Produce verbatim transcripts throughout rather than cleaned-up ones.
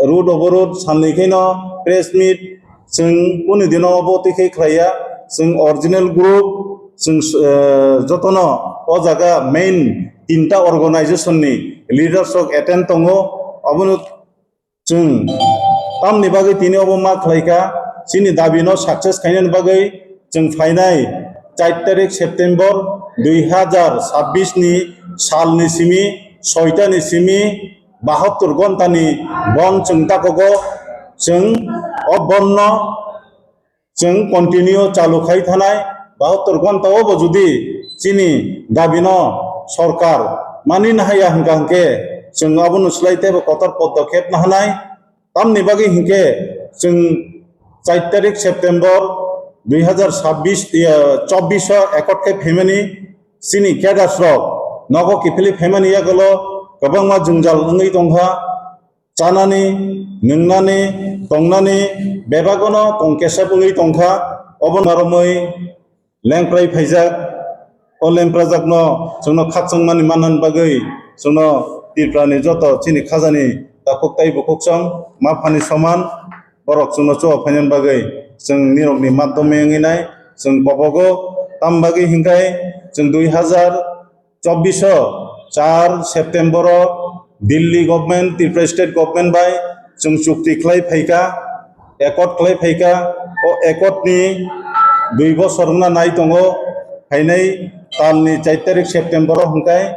road oborod salni khaino press meet chwng kunu dino obo twi khe khlaiya. Chwng original group chwng, eh, jotono o jaga main tinta organization ni leaders rok attend tongo. Abono chwng tamni bagwi tini obo ma khlaikha, chini dabi no success khainani bagwi chwng phainai char tarik September dui hazar chabbish ni salni simi soita ni simi bahattor ghonta ni bon chwng dakogo. Chwng o bon no chwng continue chalu khai thanai. Bahattor ghonta o bo judi chini dabi no sorkar mani nahaya hwnkha hwnkhe chwng abono slai teibo kotor podokhep nahanai. Tamni bagwi hinkhe chwng char tarik September dui hazar chabbish, iya, chobbish o accord khe phaimani chini cadres rok nogo kiphilwi phaimani yagulo kwbangma jwngjal wngwi tongkha. Chanani, nwngnani, tongnani bebagono tongkesep wngwi tongkha. Obo narwgwi lengprai phaijak, o lengprajakno chwngno khakchangmani mannani bagwi chwngno Tripurani joto chini khajani takhuk tei bukhuk chwng ma phani soman borok chwngno chuba phainani bagwi chwng nirokni madhyome wngwi nai chwng kobogo. Tam bagwi hinkhai chwng dui hazar chobbish o char September o Delhi government, Tripura state government bai chwng chukti khlai phaikha, accord khlai phaikha. O accord ni dui bosor wngna nai tongo, phainai tal ni char tarik September o hwnkhe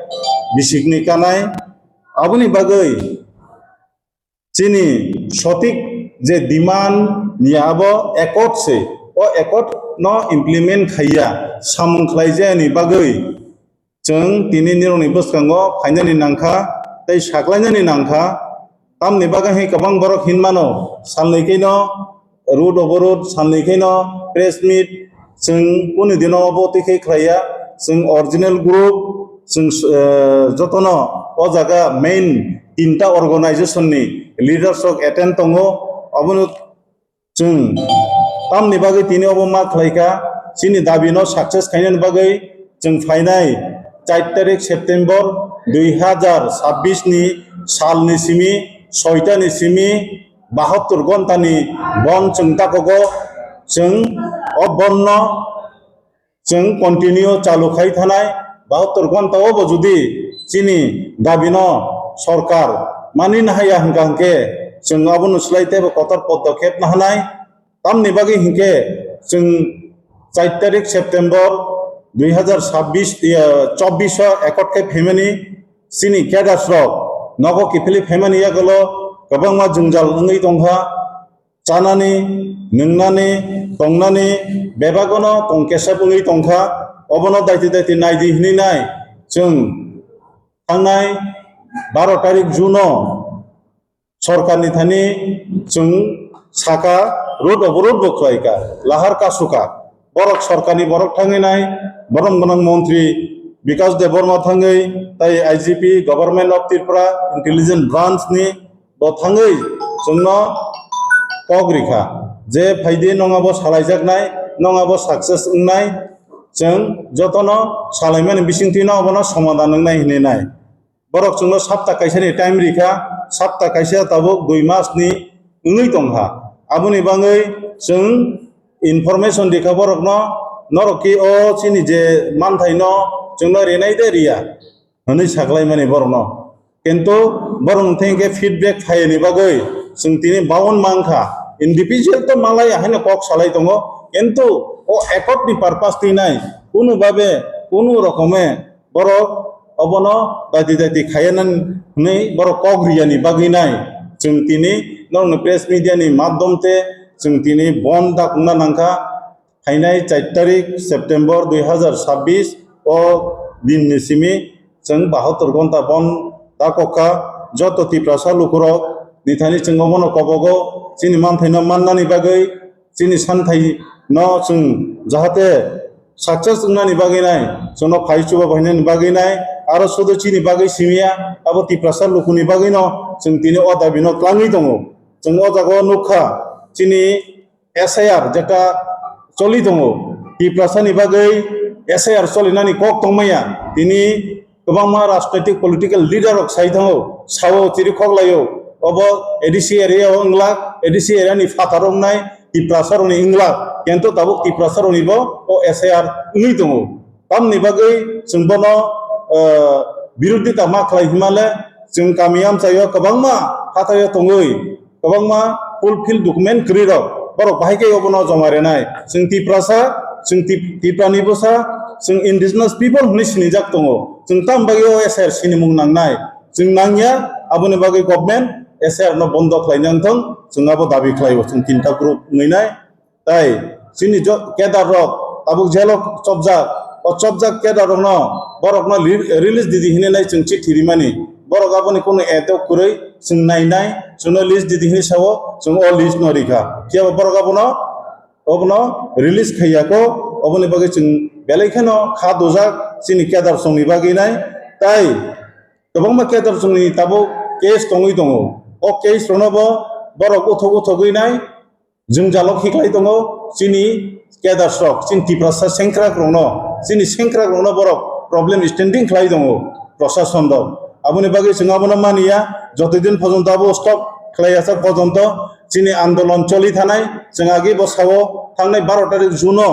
bisikni kanai. Aboni bagwi chini sotik je demand ni abo accord se, o accord no implement khaiya, samung khlaijayani bagwi chwng tini nirokni bwskango phainani nangkha tei saklainani nangkha. Tamni bagwi hai kwbang borok hinmano salni khaino road oborod salni khaino press meet chwng kunu dino obo twi khe khlaiya. Chwng original group chwng, eh, jotono o jaga main tinta organization ni leaders rok attend tongo. Abono chwng tamni bagwi tini obo ma khlaikha, chini dabi no success khainani bagwi chwng phainai char tarik September dui hazar chabbish ni salni simi soita ni simi bahattor ghonta ni bon chwng dakogo. Chwng o bon no chwng continue chalu khai thanai. Bahattor ghonta o bo judi chini dabi no sorkar mani nahaya hwnkha hwnkhe chwng abono slai teibo kotor podokhep nahanai. Tamni bagwi hinkhe chwng char tarik September dui hazar chabbish, iya, chobbish o accord khe phaimani chini cadres rok nogo kiphilwi phaimani yagulo kwbangma jwngjal wngwi tongkha. Chanani, nwngnani, tongnani bebagono tongkesep wngwi tongkha. Obono daiti daiti naidi hinwi nai chwng thangnai baro tarik June o sorkarni thani chwng saka road oborod bo khlaikha, lahar kasukha. Borok sorkarni borok thangwi nai, borom gwnang montri Bikash Debbarma thangwi tei I G P, Government of Tripura Intelligence Branch ni bo thangwi chwngno kok rikha je phaidi nong abo salaijaknai, nong abo success wngnai, chwng jotono salaimani bisingtwino obono somadhan wngnai hinwi nai. Borok chwngno sapta kaisani time rikha, sapta kaisa tabuk dui mas ni wngwi tongkha. Aboni bagwi chwng information rikha borokno, norok ki o chini je manthaino chwngno rinai de riya hwnwi saklaimani borokno. Kintu borok wngthai hwnkhe feedback phaiyani bagwi chwng tini baun mankha. Individual to malaya haino kok salai tongo, kintu o accord ni purpose twi nai kunu babe kunu rokome borok obono daiti daiti khaiya nang hwnwi borok kok riyani bagwi nai chwng tini norokni press media ni madhyom te chwng tini bon dakungna nangkha. Phainai char tarik September dui hazar chabbish o din ni simi chwng bahattor ghonta bon dakokha. Joto Tiprasa lukurok ni thani chwng obono kobogo chini manthaino mannani bagwi chini santhai no chwng jahate success wngnani bagwi nai, chwngno phai chuba bainani bagwi nai, aro sudu chini bagwi simiya, abo Tiprasa lukuni bagwi no chwng tini o dabi no twlangwi tongo. Chwng o jaga o nukha chini S I R jeta choli tongo, Tiprasa ni bagwi S I R cholinani kok tongmaya, tini kwbangma rajnaitik political leader rok sai thango, sao chiri khoklaio, Obo A D C area o wnglak, A D C area ni phataro wngnai Tiprasa rokni wnglak, kintu tabuk Tiprasa rokni bo o S I R wngwi tongo. Tamni bagwi chwng bono, eh, birodita ma khlai himale chwng kami amchaio kwbangma hathaio tongwi kwbangma fulfill document kwrwi rok borok bahai khe obono joma renai. Chwng Tiprasa, chwng Tip-, Tiprani bwsa, chwng indigenous people hwnwi sinijak tongo. Chwng tam bagwi o S I R sinimung nangnai. Chwng nangya, aboni bagwi government S I R no bondo khlai nang thung, chwng abo dabi khlaio, chwng tinta group wngwi nai. Tai chini jo-, kedar rok tabuk jelo chopjak, o chopjak kedar rokno borokno li-, release didi hinwi nai chwng chithi rimani. Borok aboni kunu edok kwrwi chwng nainai, chwngno list didi hinwi sao, chwng o list no rikha. Phiya bo borok abono, obono release khaiya kho, oboni bagwi chwng belai kheno kha dujak chini kedar songni bagwi nai. Tai kwbangma kedar songni tabuk case tongwi tongo. O case rokno bo borok uthok uthogwi nai jwngjalo khiklai tongo chini kedar sok, chini Tiprasa sengkrak rokno, chini sengkrak rokno borok problem standing khlai tongo prosason rok. Aboni bagwi chwng abono maniya, jotodin pojonto abo stop khlai ya sak pojonto chini andolon choli thanai, chwng agi bo sao thangnai baro tarik June o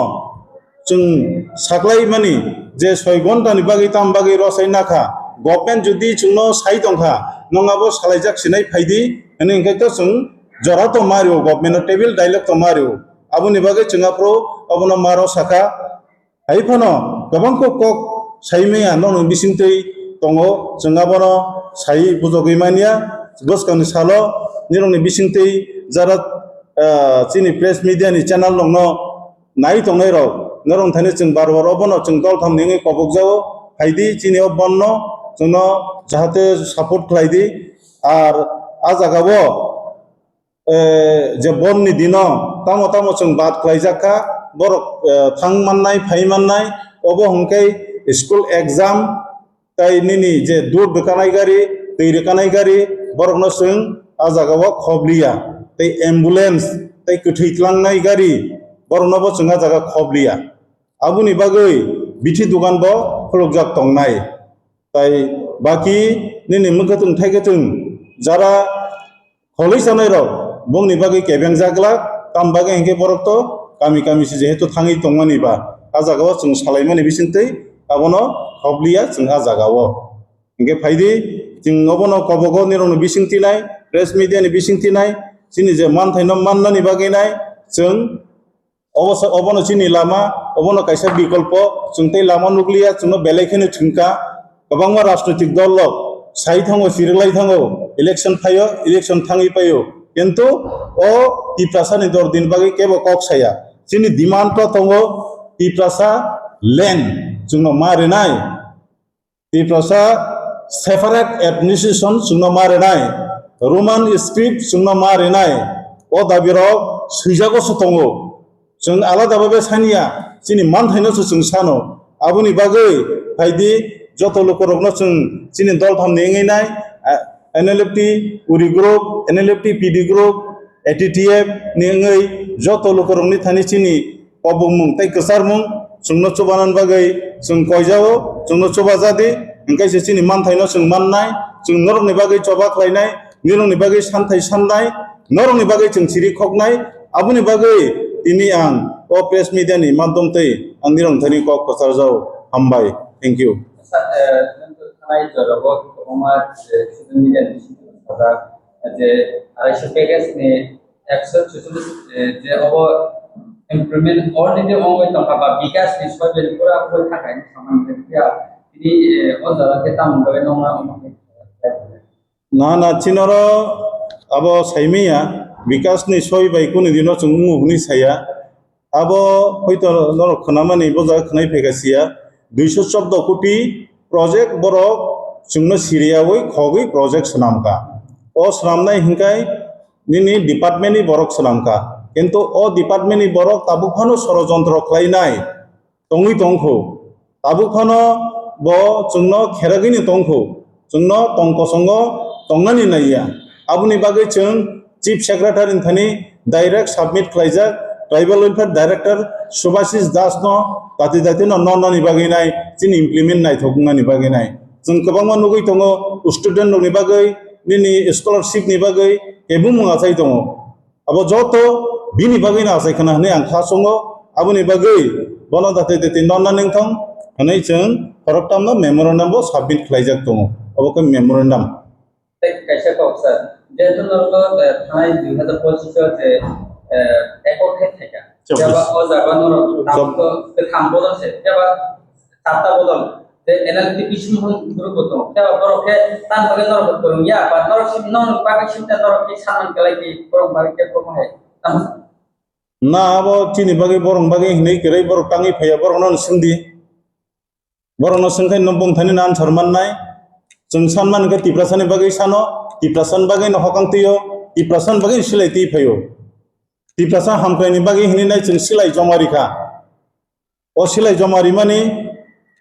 chwng saklai mani je soi ghonta ni bagwi tam bagwi rosai nakha, government jodi chwngno sai tongkha, nwng abo salaijak sinai phaidi, hwnwi hwnkhe to chwng jora to mario, government no table dialogue to mario. Aboni bagwi chwng aphuru obono maro sakha. Hai phano kwbang kok kok sai maya nokni bisingtwi tongo, chwng abono sai bujogwi manya. Bwskangni salo nirokni bisingtwi jara, ah, chini press media ni channel rokno nai tongnai rok, norok thani chwng bar bar obono chwng dol thamni wngwi kobok jao, phaidi chini o bonno chwngno jahate support khlai di. Ar a jaga o, eh, je bonni dino tamo tamo chwng bad khlaijak kha, borok, eh, thang mannai, phai mannai, obo hwnkhe school exam, tai nini je dud rwkanai gari, twi rwkanai gari, borokno chwng a jaga o khobliya. Tai ambulance, tai kwthwi tlangnai gari, borokno bo chwng a jaga khobliya. Aboni bagwi bithi dukan bo khulukjak tongnai. Tai baki nini mwkhwtwng thaikhe chwng jara kholwi sanai rok bongni bagwi kebeng jaglak, tam bagwi hinkhe borok to kami kami se jehetu thangwi tongmani ba, a jaga o chwng salaimani bisingtwi abono khobliya chwng a jaga o. Hinkhe phaidi chwng obono kobogo nirokni bisingtwi nai, press media ni bisingtwi nai, chini je manthaino mannani bagwi nai chwng Obo sa-, obono chini lama, obono kaisa bikolpo, chwng tei lama nukliya, chwngno belai kheno thwngkha. Kwbangma rajnoitik dol rok sai thango, chiriklai thango, election phaio, election thangwi paio. Kintu o Tiprasa ni dor din bagwi kebo kok saya. Chini demand to tongo Tiprasa land chwngno ma rinai. Tiprasa separate administration chwngno ma rinai, Roman script chwngno ma rinai, o dabi rok swijago se tongo. Chwng alada babe saniya, chini manthaino se chwng sano. Aboni bagwi phaidi joto lukurokno chwng chini dol thamni wngwi nai, eh, N L F T, Uri group, N L F T, P D group, A T T F ni wngwi joto lukurokni thani chini kobokmung tei kwcharmung chwngno chubanani bagwi chwng koijao, chwngno chubajadi, hwnkhe se chini manthaino chwng mannai, chwng norokni bagwi choba khlainai, nirokni bagwi santhai sannai, norokni bagwi chwng chiri khoknai, aboni bagwi tini ang o press media ni madhyom tei ang nirok thani kok kwcharjao. Hambai. Thank you. Sa-, eh, thanai jorabo kwbangma, eh, social media ni bisingtwi sajak, eh, je arai so package ni ekso chuchullis, eh, je obo improvement already ongwi tongkha ba bikas ni soiben pura ongwi thangkha hinwi samani phiya tini, eh, o jaga khe tamoni bagwi nongna omo khe. Na, na, chinoro abo saimanya, bikas ni soi bai kunu dino chwng wngo hwnwi saya. Abo hoito norok khwnamani bo jaga khwnai phaikha siya, duiso chobdo koti project borok chwngno siriyaui khogwi project swnamkha. O swnamnai hinkhai nini department ni borok swnamkha. Kintu o department ni borok tabuk phano sorojontro khlainai tongwi tongkho. Tabuk phano bo chwngno kheragwino tongkho, chwngno tong kosongo tongnani naiya. Aboni bagwi chwng Chief Secretary ni thani direct submit khlaijak, Tribal Welfare Director Subhashish Das no dati dati no nonani bagwi nai, chini implement naithok wngnani bagwi nai. Chwng kwbangma nugwi tongo, student rokni bagwi nini scholarship ni bagwi kebengmung achai tongo. Abo joto bini bagwi no achai khna hwnwi ang kha chongo. Aboni bagwi bono datai datai nonna nengthong hwnwi chwng khoroktham no memorandum bo submit khlaijak tongo. Abo khe memorandum. Tei kaisa kok sir, jehetu norok, eh, thanai dui hazar pochish o je, eh, accord khe thaika. Chobbish. Jeba o jaga norok Chob- tabuk kwtham bodol se, jeba satta bodol, je N L T P Shinghong group bo tongo, jeba borok khe tan bagwi norok bo kwrwngya, ba norok sim, norok bagwi simta norok khe sanman kwlai di, borok bagwi khe kwrwng hai. Tamo sa? Na, abo chini bagwi borok bagwi hinwi kwrwi borok tangwi phaiya, borok no swngdi. Borokno swngkhe no bumthani nan sar mannai. Chwng san mankhe Tiprasani bagwi sano, Tiprasani bagwi no hokang twiyo, Tiprasani bagwi silai twi phaio. Tiprasa hamkraini bagwi hinwi nai chwng silai joma rikha. O silai joma rimani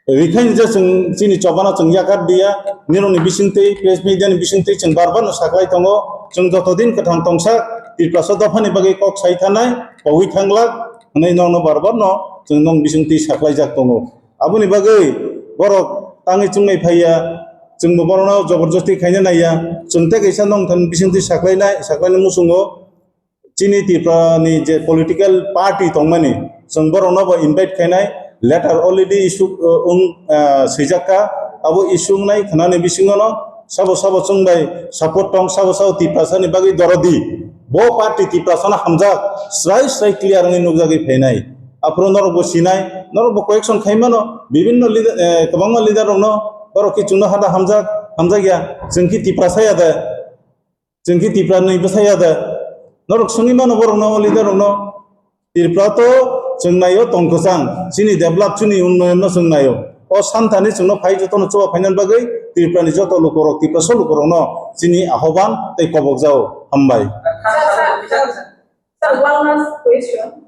rikhaini je chwng chini chobano chwng yakar diya, nirokni bisingtwi, press media ni bisingtwi chwng bar bar no saklai tongo. Chwng joto din kwthang tongsa Tiprasa dophani bagwi kok sai thanai, kogwi thanglak hwnwi nokno bar bar no chwng nong bisingtwi saklaijak tongo. Aboni bagwi borok tangwi chwngnai phaiya, chwngbo borokno joborjosti khaina naiya. Chwng tei kaisa nongthani bisingtwi saklainai, saklainai muchungo chini Tiprani je political party tongmani, chwng borokno bo invite khainai, letter already issue, uh, wng, uh, swijak kha. Abo issue wngnai khnani bisingono sabo sabo chwng bai support tong, sabo sabo Tiprasani bagwi dorodi. Bo party Tiprasano hamjak, srai srai clear wngwi nukjagwi phainai. Aphuru norokbo sinai, norokbo correction khai mano, bibinno leader, eh, kwbangma leader rokno, borok khe chwngno hada hamjak, hamjakya, chwng khe Tiprasa ya de, chwng khe Tiprani bwsa ya de. Norok swngwi mano borokno, o leader rokno, Tripura to chwng naio tong kwchang, chini develop, chini unnoyon no chwng naio. O santani chwngno phai jotono chuba phainani bagwi Tripurani joto lukurok, Tiprasa lukurokno chini ahoban tei kobok jao. Hambai. Sir, one last question.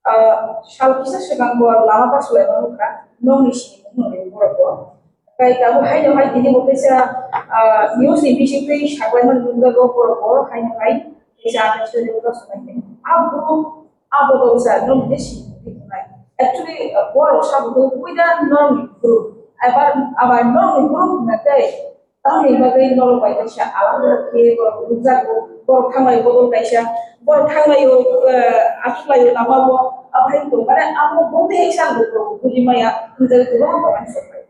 Ah, sal kisa swkango lama kasulaima wngkha, nokni simi wngmani borokbo. Tei tabuk haino hai tini bo kaisa, ah, news ni bisingtwi saklaimani nukjago borokbo haino hai kaisa understanding o kasulai khe. A group, a bodol sa nokni je simi wngwi tongnai. Actually, ah, borok sabo twi puida nokni group. Abar, abar nokni group hwnka tei Tamoni bagwi norok bai kaisa alak alak khe borok rwkjago, borok thanglai bodol kaisa, borok thanglai o, eh, achuk lai o lama bo, abo hai tong mane amo bongtwi hai sa borok buji maya, hwnjagwi kwbangma borok ani sok bai.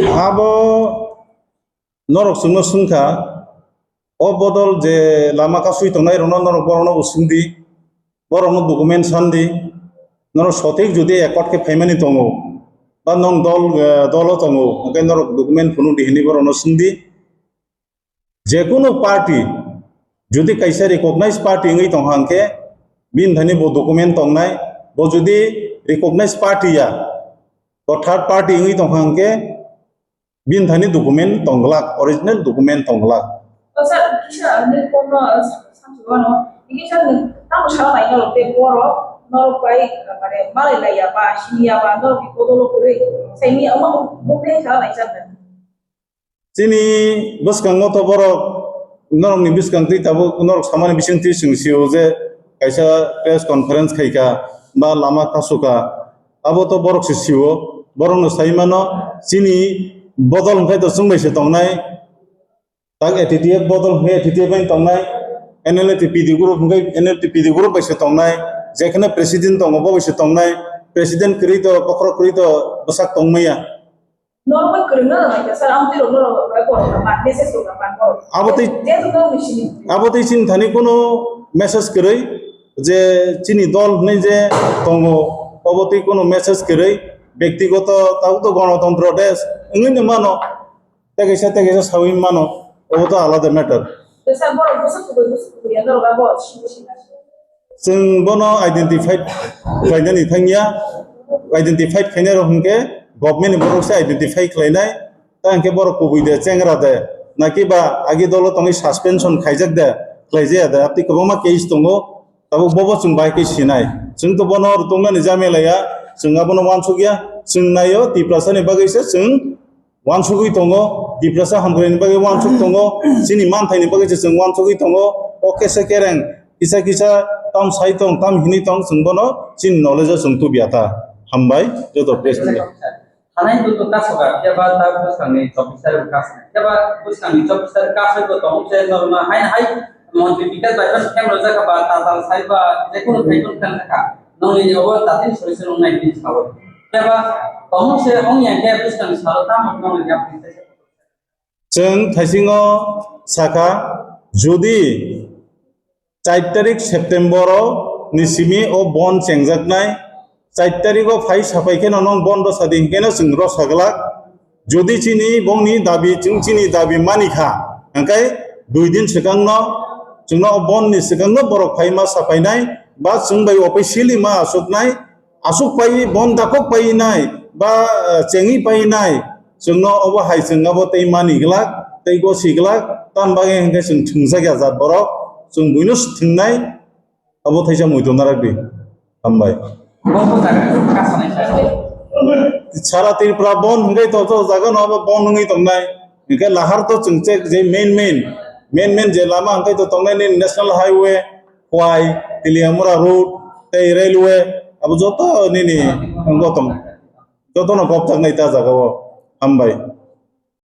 Abo norok chwngno swngkha, o bodol je lama kasui tongnai rokno norok borokno bo swngdi, borokno document sandi, norok sothik jodi accord khe phaimani tongo, ba nong dol, eh, dolo tongo, hwnkhe norok document phunukdi hinwi borokno swngdi. Jekunu party, jodi kaisa recognized party wngwi tongkha hwnkhe, bini thani bo document tongnai, bo jodi recognized party ya, bo third party wngwi tongkha hwnkhe, bini thani document tongglak, original document tongglak. O sir, kisa nini kokno samsugwano, kisa nwng tamo sana nainarok tei borok norok bai, mane, malai laiya ba, siniya ba, norokni bodolo kwrwi saini omo bukni sana naijak nang. Chini bwskango to borok norokni bwskang twi tabuk norok samani bisingtwi chwng sio je kaisa press conference khaika ba lama kasuka. Abo to borok se sio, borokno sai mano, chini bodol hwnkhe to chwng bai se tongnai, tak A T T F bodol hwnkhe A T T F bai tongnai, N L T P D group hwnkhe N L T P D group bai se tongnai, jekheno president tongo bo bai se tongnai, president kwrwi to bokhorok kwrwi to bwsak tongmaya. Norok bai kwrwngna nang kha, sir, ang twi rok norok bai borok na man, message rok na man borok. Abo twi, jehetu norok ni sini. Abo twi chini thani kunu message kwrwi je chini dol hwnwi je tongo, obo twi kunu message kwrwi, bektigoto tabuk to gonotontro desh wngwi no mano, tei kaisa tei kaisa sawi mano, obo to alada matter. Sir, borok bwswk kubui, bwswk kubui ya norok abo sini sini. Chwng bono identify khlainani thangya, identify khainai rok hwnkhe government ni borok se identify khlainai, ta hwnkhe borok kubui de, chengra de, naki ba agi dolo tongwi suspension khaijak de, khlaijaya de, tei kwbangma case tongo, tabuk bobo chwng bai khe sinai. Chwng to bono rwtoknani jamela ya, chwng abono uansukya, chwng naio Tiprasani bagwi se chwng uansugwi tongo, Tiprasa hamkraini bagwi uansuk tongo, chini manthaini bagwi se chwng uansugwi tongo, o kesa kereng kisa kisa tam sai tong, tam hinwi tong, chwng bono chini knowledge o chwng tubya ta. Hambai, joto press media. Thanai butu kasoka, khe ba ta bwskangni chobbish tarik bo kas-, khe ba bwskangni chobbish tarik kasoi bo tong se norma hai hai montri Bikash bai ban khem rojak ba ta tal sai ba je kunu khai kunu khan kha. Nongni ni obo tatin solution wngnai hwnwi sao. Khe ba tong se ong yang khe bwskangni salo tamo nongni gap ni se. Chwng thaisingo sakha, jodi char tarik September o ni simi o bon chengjaknai, char tarik o phai sapai kheno nong bon rw sadi hinkheno chwng rw saglak. Jodi chini bongni dabi, chwng chini dabi mani kha, hwnkhe dui din swkangno chwngno o bon ni swkangno borok phaima sapainai, ba chwng bai officially ma aswknai, aswk pai bon dakok pai nai, ba, eh, chengwi pai nai, chwngno obo hai chwng abo tei mani glak, tei gosi glak, tam bagwi hwnkhe chwng thwngjakya jat borok, chwng buino thwngnai, abo thaisa muitu narak di. Hambai. Sara Tripura bon hwnkhe to, to jaga no abo bon wngwi tongnai, hwnkhe lahar to chwng chek je main main, main main je lama hwnkhe to tongnai nini National Highway, Khwai, Teliamura road, tei railway, abo joto nini wngbo tong, jotono gopjaknai ta jaga o. Hambai.